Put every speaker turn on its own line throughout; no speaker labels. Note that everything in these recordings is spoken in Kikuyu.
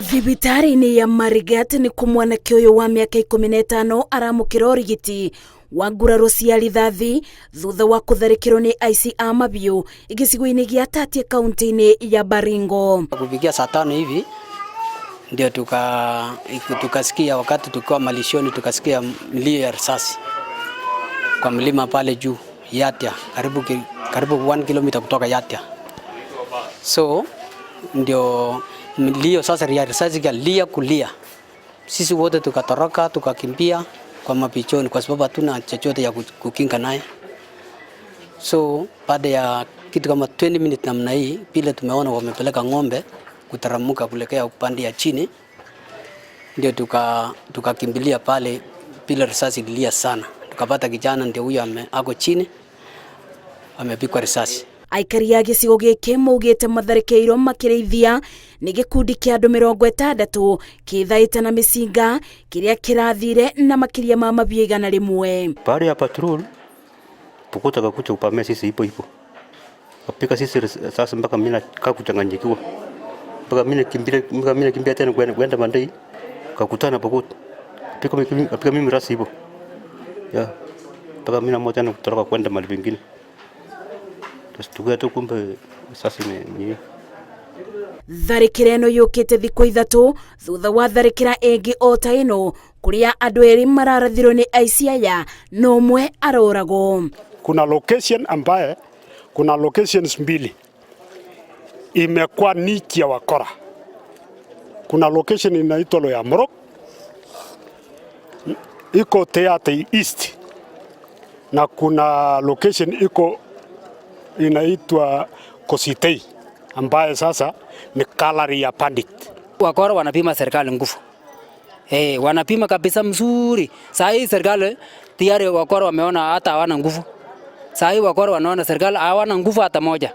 Thibitarĩ-inĩ ya Marigat nĩ kũ mwanake ũyũ wa mĩaka 15 aramũkĩra ũrigiti wa nguraro cia rithathi thutha wa kũtharĩkĩrwo nĩ aici a mabiũ gĩcigo-inĩ gĩa Tatia kaunti-inĩ ya Baringo.
Kufikia saa 5 hivi ndio tukasikia, wakati tukiwa malishoni, tukasikia mlio ya risasi kwa mlima pale juu Yatia, karibu 1 kilomita kutoka Yatia. So ndio mlio sasa ya risasi ikalia kulia, sisi wote tukatoroka tukakimbia kwa mafichoni, kwa sababu hatuna chochote ya kukinga naye. So baada ya kitu kama 20 minutes namna hii, vile tumeona wamepeleka ng'ombe kutaramuka kuelekea upande ya chini, ndio tukakimbilia pale, bila risasi ililia sana, tukapata kijana ndio huyo ako chini amepigwa risasi.
Aikari a gĩcigo gĩkĩ maugĩte matharĩkĩirwo makĩrĩithia nĩ gĩkundi kĩa andũ 60 kĩthaĩte na mĩcinga kĩrĩa kĩrathire na makĩria ma mabiũ 100.
Baada ya patrol Pokot akakuja kupamia sisi ipo ipo. Kapika sisi sasa mpaka mimi nakaa kuchanganyikiwa. Mpaka mimi nakimbia, mpaka mimi nakimbia tena kwenda Mandai. Kakutana Pokot. Kapika mimi rasi ipo. Ya. Mpaka mimi naamua tena kutoroka kwenda mahali pengine. Tustuka tu kumbe sasa ni
Tharĩkĩra ĩno yũkĩte thikũ 3 thutha wa tharĩkĩra ĩngĩ o ta ĩno kũrĩa andũ erĩ mararathirwo nĩ aici aya na ũmwe aroragwo.
Kuna location ambaye kuna locations mbili imekuwa niche ya wakora. Kuna location inaitwa Loyamorok iko Teate East, na kuna location iko inaitwa Kositei ambaye sasa ni gallery ya bandit.
Wakora wanapima serikali nguvu. Wanapima kabisa mzuri. Saa hii serikali tayari wakora wameona hata hawana nguvu. Saa hii wakora wanaona serikali hawana nguvu hata moja.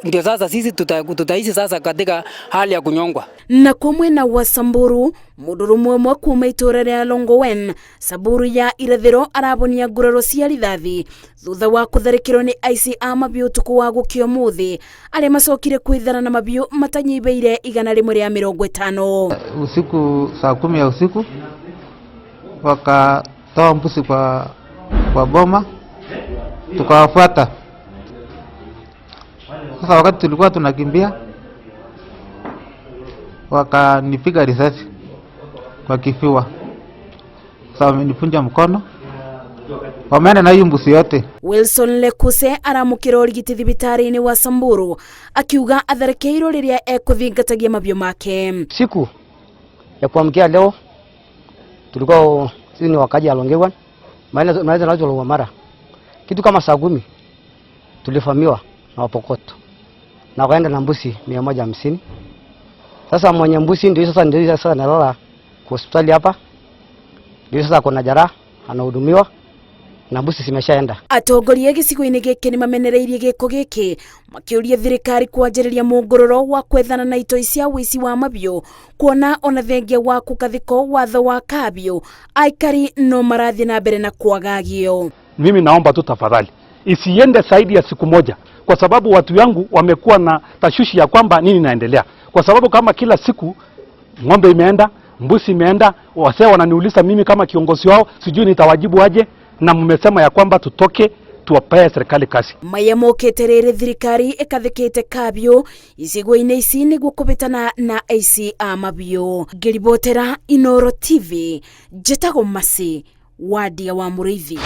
Ndio sasa sisi tutaishi sasa katika hali ya kunyongwa.
Na kwa mwena wa Samburu mũndũrũme ũmwe kuma itũũra rĩa Longowen Samburu ya irathĩro arabonia nguraro cia rithathi thutha wa kũtharĩkĩrwo nĩ aici a mabiũ ũtukũ wa gũkĩa ũmũthĩ arĩa macokire kwĩthara na mabiũ matanyihĩire 150.
Usiku saa 10 ya usiku wakatoa mbuzi kwa boma, tukawafuata. Sasa wakati tulikuwa tunakimbia wakanipiga risasi kwa kifua. Sasa wamenifunja mkono, wameenda na hiyo mbuzi yote.
Wilson Lekuse aramũkĩra ũrigiti thibitarĩ-inĩ wa Samburu akiuga atharĩkĩirwo rĩrĩa ekũthingatagia mabiũ make.
Siku ya kuamkia leo tulikuwa sisi ni wakaji ya Longewan, maana na mara kitu kama saa 10 tulivamiwa na Wapokoto na wakaenda na mbuzi 150. Sasa mwenye mbuzi ndio sasa analala kwa hospitali hapa, ndio sasa kuna jeraha anahudumiwa na mbuzi zimeshaenda.
Atongoria gĩcigo-inĩ gĩkĩ nĩmamenereirie gĩko gĩkĩ makĩũria thirikari kwanjĩrĩria mũngũrũro wa kwethana na itoi cia ũici wa mabiũ kuona ona thengia wa kũgathĩkwo watho wa kabiũ aikari no marathiĩ na mbere na kwagagio.
Mimi naomba tu tafadhali isiende zaidi ya siku moja, kwa sababu watu yangu wamekuwa na tashwishi ya kwamba nini inaendelea, kwa sababu kama kila siku ng'ombe imeenda, mbuzi imeenda, wasee wananiuliza mimi kama kiongozi wao, sijui nitawajibu aje, na mmesema ya kwamba tutoke tuwapee serikali kazi.
Maya mokĩte rĩrĩ thirikari ĩkathĩkĩte kabiũ icigo-inĩ ici nĩguo kũbĩtana na aici a mabiũ. Ngĩribotera Inooro TV, njĩtagwo Mercy Wadia wa Mũrĩithi.